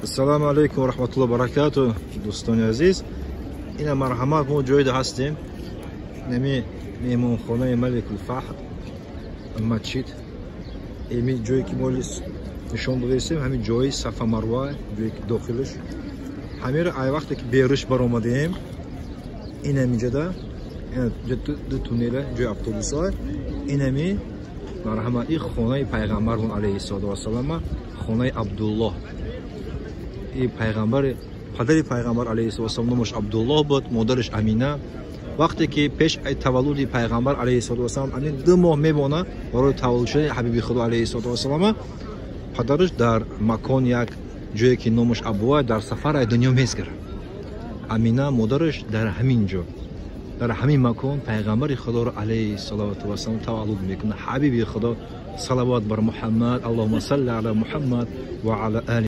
Ассалому алайкум ва раҳматуллоҳи ва баракату, дӯстони азиз. Ина, марҳамат, мо ҷойда ҳастем, нами меҳмонхонаи Маликул Фаҳд, масҷид. Эми ҷое ки мо нишон додаистем, ҳамин ҷои Сафа Марва, ҷое ки дохилаш ҳамеро. Ай вақте ки беруш баромадаем, инамиҷада ду туннела, ҷои автобусҳо. Инами, марҳамат, и хонаи пайғамбармон алайҳиссалоту вассалама, хонаи Абдуллоҳ. И пайғамбари, падари пайғамбар алайҳиссалом номаш Абдуллоҳ буд, модараш Амина. Вақте ки пеш таваллуди пайғамбар алайҳиссалоту вассалам амин 2 моҳ мемона барои таваллуд шудани ҳабиби худо алайҳиссалоту вассалама, падараш дар макон, як ҷое ки номаш Абува, дар сафар ай дунё мезгарад. Амина модараш дар ҳамин ҷо, дар ҳамин макон пайғамбари худоро алайҳиссалоту вассалам таваллуд мекунад. Ҳабиби худо, салавот бар Муҳаммад, аллоҳума салли ала Муҳаммад ва ала али.